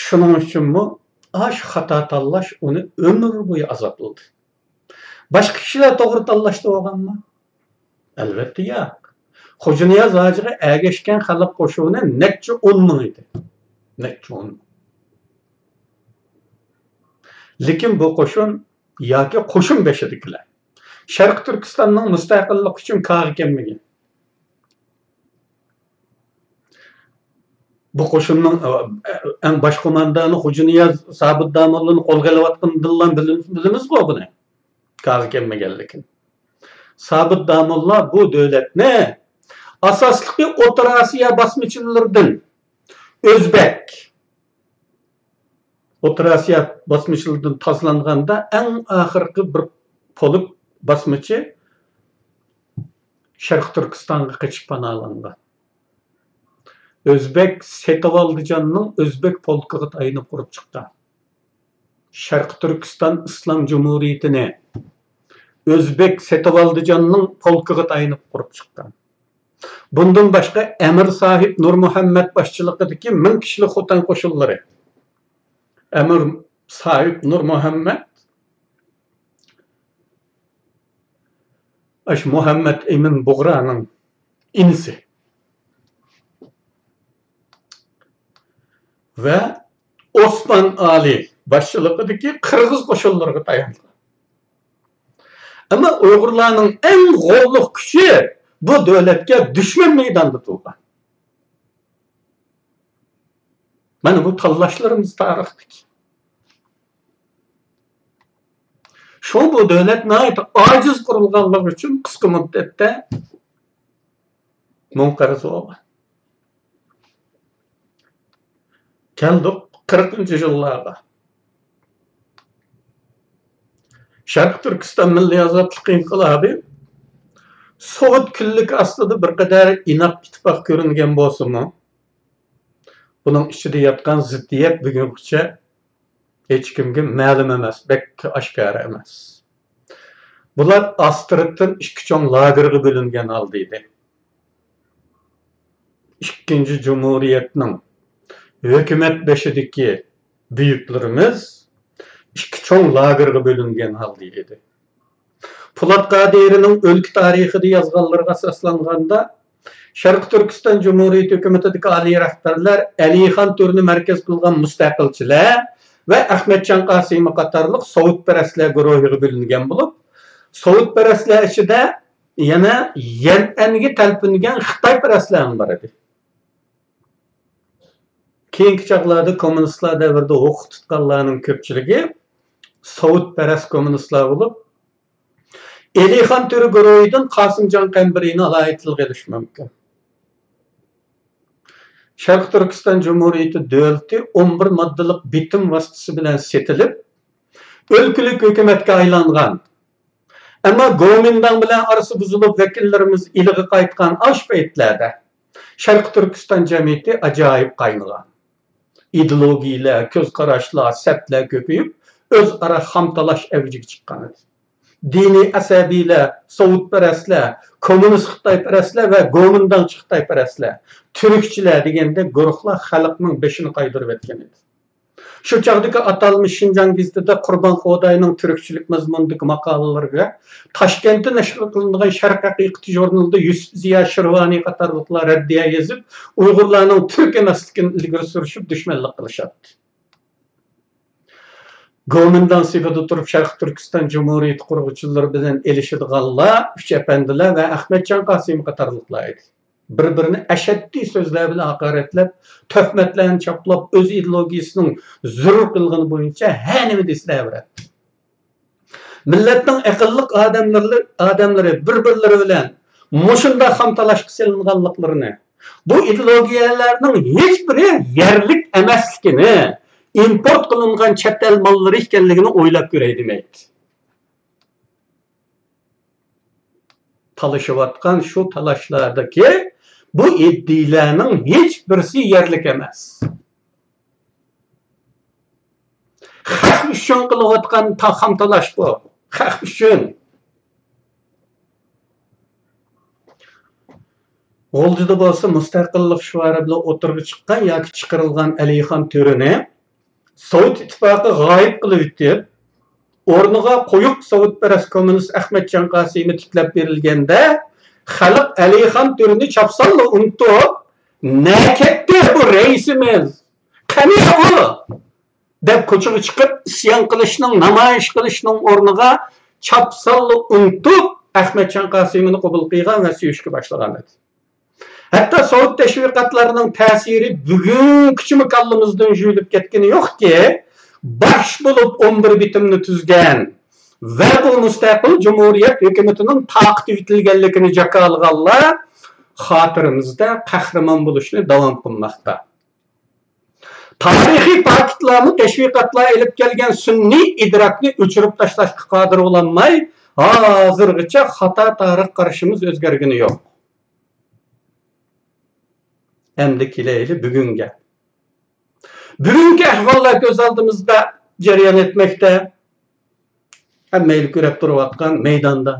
شۇنىڭ ئۈچۈنمۇ ئاشۇ خاتا تاللاش ئۇنى ئۆمۈر بويى ئازابلىدى. باشقا كىشىلەر توغرا تاللاشتا بولغانمۇ؟ ئەلۋەتتە ياق. خوجانىياز ھاجىغا ئەگەشكەن خەلق قوشۇنى نەچچە ئون مىڭ ئىدى. نەچچە ئون مىڭ. لېكىن بۇ قوشۇن ياكى قوشۇن بېشىدىكىلەر شەرقىي تۈركىستاننىڭ مۇستەقىللىقى ئۈچۈن كارغا كەلمىگەن. بۇ قوشۇننىڭ، ئە، ئەڭ باش قوماندانى خوجانىياز سابىت داموللىنى قولغا ئېلىۋاتقىنىدىنلا بىلىمىزغۇ بۇنى. كارغا كەلمىگەنلىكىنى. سابىت داموللا بۇ دۆلەتنى ئاساسلىقى ئوتتۇرا ئاسىيا باسمىچىلىرىدىن ئۆزبەك، ئوتتۇرا ئاسىيا باسمىچىلىرىدىن تازىلانغاندا ئەڭ ئاخىرقى بىر پولك باسمىچى شەرقىي تۈركىستانغا قېچىپ پاناھلانغان. ئۆزبەك سېتىۋالدىجاننىڭ ئۆزبەك پولكىغا تايىنىپ قۇرۇپ چىققان. شەرقىي تۈركىستان ئىسلام جۇمھۇرىيىتىنى ئۆزبەك سېتىۋالدىجاننىڭ پولكىغا تايىنىپ قۇرۇپ چىققان. بۇندىن باشقا، ئەمىر ساھىب نۇرمۇھەممەت باشچىلىقىدىكى مىڭ كىشىلىك خوتەن قوشۇنلىرى، ئەمىر ساھىب نۇرمۇھەممەت، ئاشۇ مۇھەممەت ئىمىن بۇغرانىڭ ئىنىسى ۋە ئوسمان ئالى باشچىلىقىدىكى قىرغىز قوشۇنلىرىغا تايانغان. ئەمما ئۇيغۇرلارنىڭ ئەڭ غوللۇق كۈچى بۇ دۆلەتكە دۈشمەن مەيداندا تۇرغان. مانا بۇ تاللاشلىرىمىز تارىختىكى. شۇ بۇ دۆلەت ناھايىتى ئاجىز قۇرۇلغانلىقى ئۈچۈن قىسقا مۇددەتتە مۇڭقەرز بولغان. كەلدۇق قىرىقىنچى يىللارغا. شەرقىي تۈركىستان مىللىي ئازادلىق ئىنقىلابى سوۋېت كۈنلۈكى ئاستىدا بىر قەدەر ئىناق ئىتتىپاق كۆرۈنگەن بولسىمۇ، بۇنىڭ ئىچىدە ياتقان زىددىيەت بۈگۈنگىچە ھېچكىمگە مەلۇم ئەمەس، بەك ئاشكارا ئەمەس. بۇلار ئاستىرتتىن ئىككى چوڭ لاگېرغا بۆلۈنگەن ھالدا ئىدى. ئىككىنچى جۇمھۇرىيەتنىڭ ھۆكۈمەت بېشىدىكى بۈيۈكلىرىمىز ئىككى چوڭ لاگېرغا بۆلۈنگەن ھالدا ئىدى. پولات قادىرىنىڭ ئۆلكە تارىخىدا يازغانلىرىغا ئاساسلانغاندا، شەرقىي تۈركىستان جۇمھۇرىيىتى ھۆكۈمىتىدىكى ئالىي رەھبەرلەر ئەلىخان تۈرىنى مەركەز قىلغان مۇستەقىلچىلەر ۋە ئەخمەتجان قاسىمى قاتارلىق سوۋېتپەرەسلەر گۇرۇھىغا بۆلۈنگەن بولۇپ، سوۋېتپەرەسلەر ئىچىدە يەنە يەنئەنگە تەلپۈنگەن خىتايپەرەسلەرمۇ بار ئىدى. كېيىنكى چاغلاردا كوممۇنىستلار دەۋرىدە ھوقۇق تۇتقانلارنىڭ كۆپچىلىكى سوۋېتپەرەس كوممۇنىستلار بولۇپ، ئېلىخان تۈرى گۇرۇھىدىن قاسىمجان قەمبىرىنى ئالاھىدە تىلغا ئېلىش مۇمكىن. شەرقىي تۈركىستان جۇمھۇرىيىتى دۆلىتى ئون بىر ماددىلىق بېتىم ۋاسىتىسى بىلەن سېتىلىپ، ئۆلكىلىك ھۆكۈمەتكە ئايلانغان. ئەمما گومىنداڭ بىلەن ئارىسى بۇزۇلۇپ، ۋەكىللىرىمىز ئىلىغا قايتقان ئاشۇ پەيتلەردە شەرقىي تۈركىستان جەمئىيىتى ئاجايىپ قاينىغان. ئىدېئولوگىيەلەر، كۆز قاراشلار، سەپلەر كۆپىيىپ، ئۆزئارا خام تالاش ئەۋجىگە چىققان ئىدى. دىنىي ئەسەبىيلەر، سوۋېتپەرەسلەر، كوممۇنىست خىتايپەرەسلەر ۋە گومىنداڭچى خىتايپەرەسلەر، تۈركچىلەر دېگەندەك گۇرۇھلار خەلقنىڭ بېشىنى قايدۇرۇۋەتكەن ئىدى. شۇ چاغدىكى ئاتالمىش شىنجاڭ گېزىتىدە قۇربان خوداينىڭ تۈركچىلىك مەزمۇنىدىكى ماقالىلىرىگە، تاشكەنتتە نەشر قىلىنغان شەرق ھەقىقىتى ژۇرنىلىدا يۈسۈپ زىيا شىرۋانى قاتارلىقلار رەددىيە يېزىپ، ئۇيغۇرلارنىڭ تۈرك ئەمەسلىكىنى ئىلگىرى سۈرۈشۈپ، دۈشمەنلىك قىلىشاتتى. گومىنداڭ سېپىدا تۇرۇپ، شەرقىي تۈركىستان جۇمھۇرىيىتى قۇرغۇچىلىرى بىلەن ئېلىشىدىغانلار ئۈچ ئەپەندىلەر ۋە ئەخمەتجان قاسىمى قاتارلىقلار ئىدى. بىر-بىرىنى ئەشەددىي سۆزلەر بىلەن ھاقارەتلەپ، تۆھمەتلەرنى چاپلاپ، ئۆز ئىدېئولوگىيىسىنىڭ زۆرۈر قىلغىنى بويىچە ھەر نېمە دېسە دەۋېرەتتى. مىللەتنىڭ ئەقىللىق ئادەملىرى، ئادەملىرى بىر-بىرلىرى بىلەن مۇشۇنداق خام تالاشقا سېلىنغانلىقلىرىنى، بۇ ئىدېئولوگىيەلەرنىڭ ھېچبىرى يەرلىك ئەمەسلىكىنى، ئىمپورت قىلىنغان چەت ئەل ماللىرى ئىكەنلىكىنى ئويلاپ كۆرەي دېمەيتتى. تالىشىۋاتقان شۇ تالاشلاردىكى بۇ ئىدىيەلەرنىڭ ھېچبىرسى يەرلىك ئەمەس. خەق ئۈچۈن قىلىۋاتقان تا-، خام تالاش بۇ. خەق ئۈچۈن. غۇلجىدا بولسا مۇستەقىللىق شوئارى بىلەن ئوتتۇرىغا چىققان ياكى چىقىرىلغان ئەلىخان تۆرىنى سوۋېت ئىتتىپاقى غايىب قىلىۋېتىپ، ئورنىغا قويۇق سوۋېتپەرەس كوممۇنىست ئەخمەتجان قاسىمى تىكلەپ بېرىلگەندە، خەلق ئەلىخان تۆرىنى چاپسانلا ئۇنتۇپ، «نەگە كەتتى بۇ رەئىسىمىز؟ قېنى ئۇ؟» دەپ كوچىغا چىقىپ ئىسيان قىلىشنىڭ، نامايىش قىلىشنىڭ ئورنىغا چاپسانلا ئۇنتۇپ، ئەخمەتجان قاسىمىنى قوبۇل قىلغان ۋە سۆيۈشكە باشلىغان ئىدى. ھەتتا سوۋېت تەشۋىقاتلىرىنىڭ تەسىرى بۈگۈنگىچىمۇ كاللىمىزدىن جۇيۇلۇپ كەتكىنى يوقكى، باش بولۇپ ئون بىر بېتىمنى تۈزگەن ۋە بۇ مۇستەقىل جۇمھۇرىيەت ھۆكۈمىتىنىڭ تارقىتىۋېتىلگەنلىكىنى جاكارلىغانلار خاتىرىمىزدە قەھرىمان بولۇشنى داۋام قىلماقتا. تارىخىي پاكىتلارمۇ تەشۋىقاتلار ئېلىپ كەلگەن سۈنئىي ئىدراكنى ئۆچۈرۈپ تاشلاشقا قادىر بولالماي، ھازىرغىچە خاتا تارىخ قارىشىمىز ئۆزگەرگىنى يوق. ئەمدى كېلەيلى بۈگۈنگە. بۈگۈنكى ئەھۋاللار كۆز ئالدىمىزدا جەريان ئەتمەكتە. ھەممەيلى كۆرۈپ تۇرۇۋاتقان مەيداندا.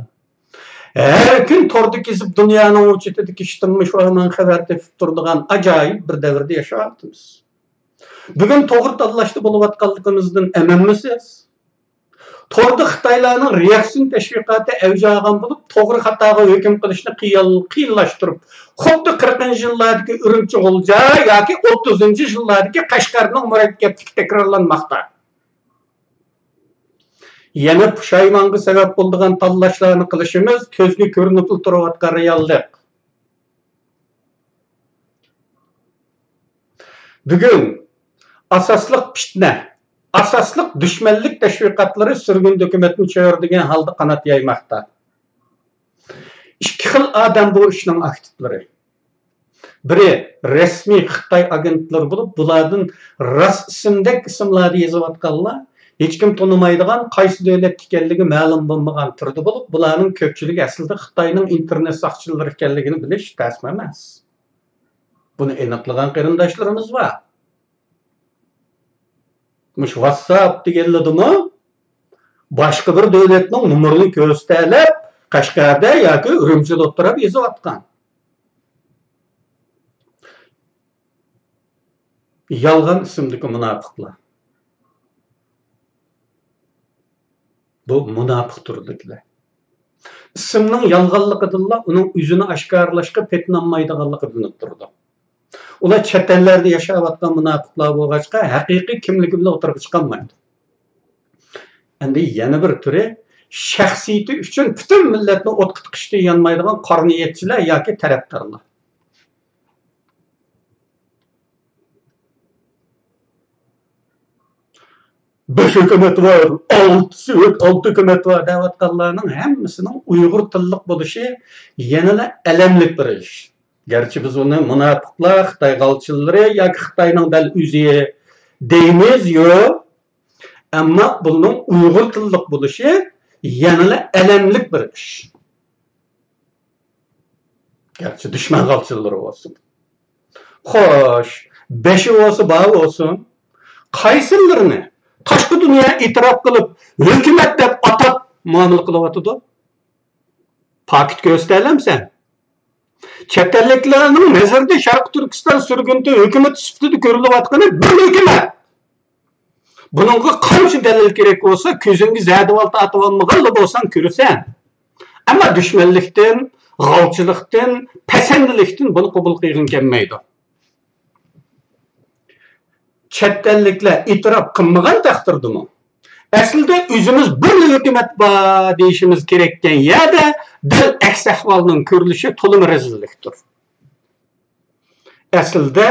ھەر كۈن توردا كېزىپ، دۇنيانىڭ ئۇ چېتىدىكى ئىشتىنمۇ شۇ ھامان خەۋەر تېپىپ تۇرىدىغان ئاجايىپ بىر دەۋردە ياشاۋاتىمىز. بۈگۈن توغرا تاللاشتا بولۇۋاتقانلىقىمىزدىن ئەمىنمىسىز؟ توردا خىتايلارنىڭ رېئاكسىيون تەشۋىقاتى ئەۋج ئالغان بولۇپ، توغرا خاتاغا ھۆكۈم قىلىشنى قىيال-، قىيىنلاشتۇرۇپ، خۇددى قىرىقىنچى يىللاردىكى ئۈرۈمچى غۇلجا ياكى ئوتتۇزىنچى يىللاردىكى قەشقەرنىڭ مۇرەككەپلىكى تەكرارلانماقتا. يەنە پۇشايمانغا سەۋەب بولىدىغان تاللاشلارنى قىلىشىمىز كۆزگە كۆرۈنۈپلا تۇرۇۋاتقان رېئاللىق. بۈگۈن ئاساسلىق پىتنە، ئاساسلىق دۈشمەنلىك تەشۋىقاتلىرى سۈرگۈندە ھۆكۈمەتنى چۆرىدىگەن ھالدا قانات يايماقتا. ئىككى خىل ئادەم بۇ ئىشنىڭ ئاكتىپلىرى. بىرى رەسمىي خىتاي ئاگېنتلىرى بولۇپ، بۇلاردىن راست ئىسىمدەك ئىسىملاردا يېزىۋاتقانلار، ھېچكىم تونۇمايدىغان، قايسى دۆلەتتە ئىكەنلىكى مەلۇم بولمىغان تۈردە بولۇپ، بۇلارنىڭ كۆپچىلىكى ئەسلىدە خىتاينىڭ ئىنتېرنېت ساقچىلىرى ئىكەنلىكىنى بىلىش تەسمۇ ئەمەس. بۇنى ئېنىقلىغان قېرىنداشلىرىمىز بار. مۇشۇ ۋاتساپ دېگەنلىدىمۇ باشقا بىر دۆلەتنىڭ نومۇرىنى كۆرسىتەلەپ، قەشقەردە ياكى ئۈرۈمچىدە ئولتۇرۇپ يېزىۋاتقان. يالغان ئىسىمدىكى مۇناپىقلار. بۇ مۇناپىق تۈردىكىلەر. ئىسىمنىڭ يالغانلىقىدىنلا ئۇنىڭ ئۆزىنى ئاشكارىلاشقا پېتىنالمايدىغانلىقى بىلىنىپ تۇرىدۇ. ئۇلار چەت ئەللەردە ياشاۋاتقان مۇناپىقلار بولغاچقا، ھەقىقىي كىملىكى بىلەن ئوتتۇرىغا چىقالمايدۇ. ئەمدى يەنە بىر تۈرى، شەخسىيىتى ئۈچۈن پۈتۈن مىللەتنى ئوتقا تىقىشتىن يانمايدىغان قارا نىيەتچىلەر ياكى تەرەپدارلار. بەش ھۆكۈمەت بار، ئالتە سوۋېت، ئالتە ھۆكۈمەت بار دەۋاتقانلارنىڭ ھەممىسىنىڭ ئۇيغۇر تىللىق بولۇشى يەنىلا ئەلەملىك بىر ئىش. گەرچە بىز ئۇنى مۇناپىقلار، خىتاي غالچىلىرى ياكى خىتاينىڭ دەل ئۆزى دەيمىز-يۇ، ئەمما بۇنىڭ ئۇيغۇر تىللىق بولۇشى يەنىلا ئەلەملىك بىر ئىش. گەرچە دۈشمەن غالچىلىرى بولسۇن. خوش، بېشى بولسا بار بولسۇن. قايسىلىرىنى تاشقى دۇنيا ئېتىراپ قىلىپ، ھۆكۈمەت دەپ ئاتاپ مۇئامىلە قىلىۋاتىدۇ؟ پاكىت كۆرسىتەلەمسەن؟ چەت ئەللىكلەرنىڭ نەزىرىدە شەرقىي تۈركىستان سۈرگۈندە ھۆكۈمىتى سۈپىتىدە كۆرۈلۈۋاتقىنى بىر ھۆكۈمەت. بۇنىڭغا قانچە دەلىل كېرەك بولسا، كۆزۈڭگە زەدىۋال تارتىۋالمىغانلا بولساڭ كۆرىسەن. ئەمما دۈشمەنلىكتىن، غالچىلىقتىن، پەسەندىلىكتىن بۇنى قوبۇل قىلغىڭ كەلمەيدۇ. چەت ئەللىكلەر ئېتىراپ قىلمىغان تەقدىردىمۇ، ئەسلىدە ئۆزىمىز بىرلا ھۆكۈمەت بار دېيىشىمىز كېرەككەن يەردە دەل ئەكس ئەھۋالنىڭ كۆرۈلۈشى تولىمۇ رەزىللىكتۇر. ئەسلىدە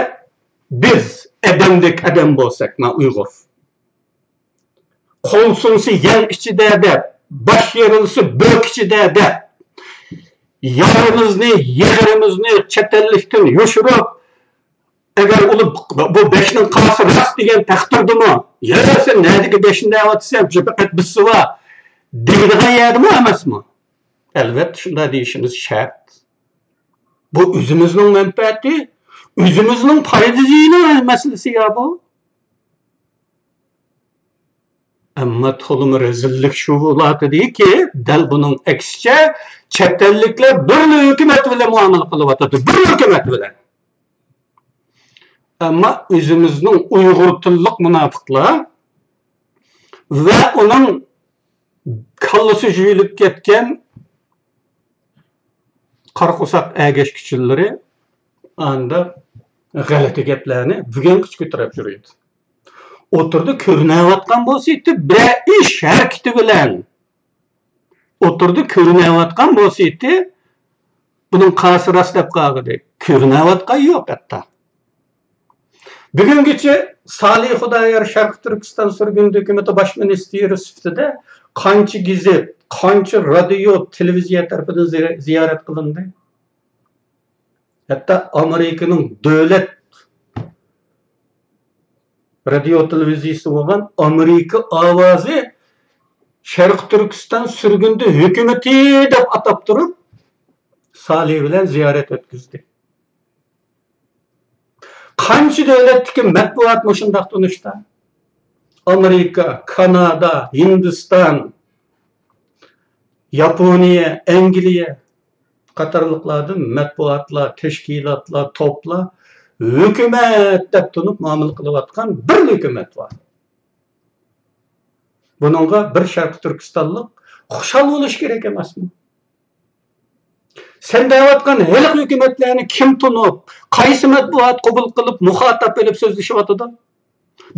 بىز ئادەمدەك ئادەم بولساق، مانا ئۇيغۇر. قول سۇنسا يەڭ ئىچىدە دەپ، باش يېرىلسا بۆك ئىچىدە دەپ، يارىمىزنى، يېغىرىمىزنى چەت ئەللىكتىن يوشۇرۇپ، ئەگەر ئۇلار بۇ بەشنىڭ قارىسى راست دېگەن تەقدىردىمۇ، يا سەن نەدىكى بەشنى دەۋاتىسەن، شۇ پەقەت بىرسى بار دەيدىغان يەردىمۇ ئەمەسمۇ؟ ئەلۋەتتە شۇنداق دېيىشىمىز شەرت. بۇ ئۆزىمىزنىڭ مەنپەئەتى، ئۆزىمىزنىڭ پايدا زىيىنى مەسىلىسى يا بۇ. ئەمما تولىمۇ رەزىللىك شۇ بولاتىدىكى، دەل بۇنىڭ ئەكسىچە، چەت ئەللىكلەر بىرلا ھۆكۈمەت بىلەن مۇئامىلە قىلىۋاتىدۇ، بىر ھۆكۈمەت بىلەن. ئەمما ئۆزىمىزنىڭ ئۇيغۇر تىللىق مۇناپىقلار ۋە ئۇنىڭ كاللىسى جۇيۇلۇپ كەتكەن قارا قورساق ئەگەشكۈچىلىرى ئانداق غەلىتە گەپلەرنى بۈگۈنگىچە كۆتۈرۈپ يۈرىدۇ. ئوتتۇرىدا كۆرۈنەۋاتقان بولسا ئىتى بىرەر ئىش ھەرىكىتى بىلەن، ئوتتۇرىدا كۆرۈنەۋاتقان بولسا ئىتى بۇنىڭ قارىسى راست دەپ قالغىدى. كۆرۈنەۋاتقان يوق ھەتتا. بۈگۈنگىچە سالىھ خۇدايار شەرقىي تۈركىستان سۈرگۈندە ھۆكۈمىتى باش مىنىستىرى سۈپىتىدە قانچە گېزىت، قانچە رادىيو، تېلېۋىزىيە تەرىپىدىن زىيا-، زىيارەت قىلىندى. ھەتتا ئامېرىكىنىڭ دۆلەت رادىيو تېلېۋىزىيىسى بولغان ئامېرىكا ئاۋازى شەرقىي تۈركىستان سۈرگۈندە ھۆكۈمىتى دەپ ئاتاپ تۇرۇپ، سالىھ بىلەن زىيارەت ئۆتكۈزدى. قانچە دۆلەتتىكى مەتبۇئات مۇشۇنداق تونۇشتا؟ ئامېرىكا، كانادا، ھىندىستان، ياپونىيە، ئەنگلىيە قاتارلىقلاردىن مەتبۇئاتلار، تەشكىلاتلار، توپلار ھۆكۈمەت دەپ تونۇپ مۇئامىلە قىلىۋاتقان بىر ھۆكۈمەت بار. بۇنىڭغا بىر شەرقىي تۈركىستانلىق خۇشال بولۇش كېرەك ئەمەسمۇ؟ سەن دەۋاتقان ھېلىقى ھۆكۈمەتلەرنى كىم تونۇپ، قايسى مەتبۇئات قوبۇل قىلىپ، مۇخاتەپ ئېلىپ سۆزلىشىۋاتىدۇ؟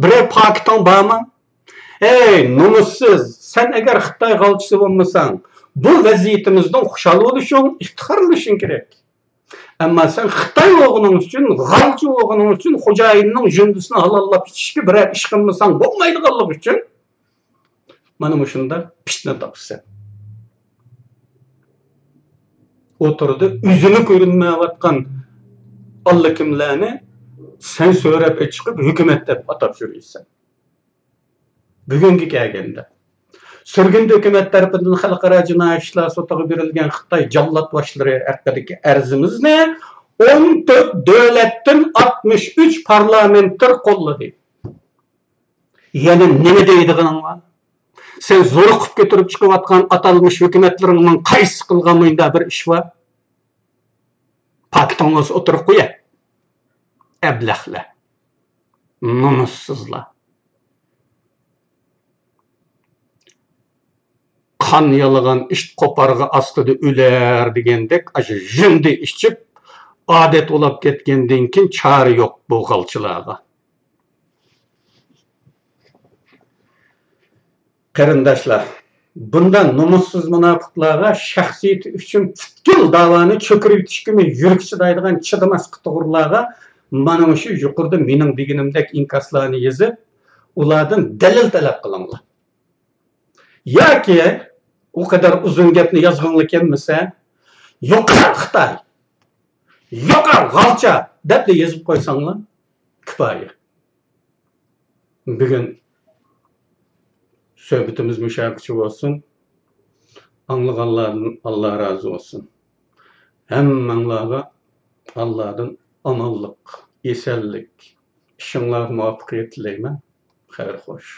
بىرەر پاكىتىڭ بارمۇ؟ ھەي، نومۇسسىز! سەن ئەگەر خىتاي غالچىسى بولمىساڭ، بۇ ۋەزىيىتىمىزدىن خۇشال بولۇشۇڭ، ئىپتىخارلىنىشىڭ كېرەك. ئەمما سەن خىتاي بولغىنىڭ ئۈچۈن، غالچى بولغىنىڭ ئۈچۈن خوجايىننىڭ ژۇندىسىنى ھالاللاپ ئىچىشكە بىرەر ئىش قىلمىساڭ بولمايدىغانلىقى ئۈچۈن مانا مۇشۇنداق پىتنە تاپىسەن. ئوتتۇرىدا ئۆزىمۇ كۆرۈنمەيۋاتقان ئاللىكىملەرنى سەن سۆرەپ چىقىپ ھۆكۈمەت دەپ ئاتاپ يۈرىسەن. بۈگۈنگە كەلگەندە، سۈرگۈندە ھۆكۈمەت تەرىپىدىن خەلقئارا جىنايى ئىشلار سوتىغا بېرىلگەن خىتاي جاللات باشلىرى ھەققىدىكى ئەرزىمىزنى ئون تۆت دۆلەتتىن ئاتمىش ئۈچ پارلامېنتتېر قوللىدى. يەنە نېمە دەيدىغىنىڭ بار؟ سەن زورۇقۇپ كۆتۈرۈپ چىقىۋاتقان ئاتالمىش ھۆكۈمەتلىرىڭنىڭ قايسىسى قىلغان مۇنداق بىر ئىش بار؟ پاكىتىڭ بولسا ئوتتۇرىغا قويە. ئەبلەخلەر. نومۇسسىزلار. قان يالىغان ئىت قوپارغا ئاستىدا ئۆلەر دېگەندەك، ئاشۇ ژىندى ئىچىپ، ئادەت بولاپ كەتكەندىن كېيىن چارە يوق بۇ غالچىلارغا. قېرىنداشلار، بۇنداق نومۇسسىز مۇناپىقلارغا شەخسىيىتى ئۈچۈن پۈتكۈل داۋانى چۆكۈرۈۋېتىشكىمۇ يۈرىكى چىدايدىغان چىدىماس قىتىغۇرلارغا مانا مۇشۇ يۇقىرىدا مېنىڭ دېگىنىمدەك ئىنكاسلارنى يېزىپ، ئۇلاردىن دەلىل تەلەپ قىلىڭلار. ياكى ئۇ قەدەر ئۇزۇن گەپنى يازغۇڭلار كەلمىسە، «يوقار خىتاي! يوقار غالچا!» دەپلا يېزىپ قويساڭلار كۇپايە. بۈگۈن سۆھبىتىمىز مۇشۇ يەرگىچە بولسۇن. ئاڭلىغانلاردىن ئاللا رازى بولسۇن. ھەممەڭلارغا ئاللادىن ئامانلىق، ئېسەنلىك، ئىشىڭلارغا مۇۋەپپەقىيەت تىلەيمەن. خەير خوش.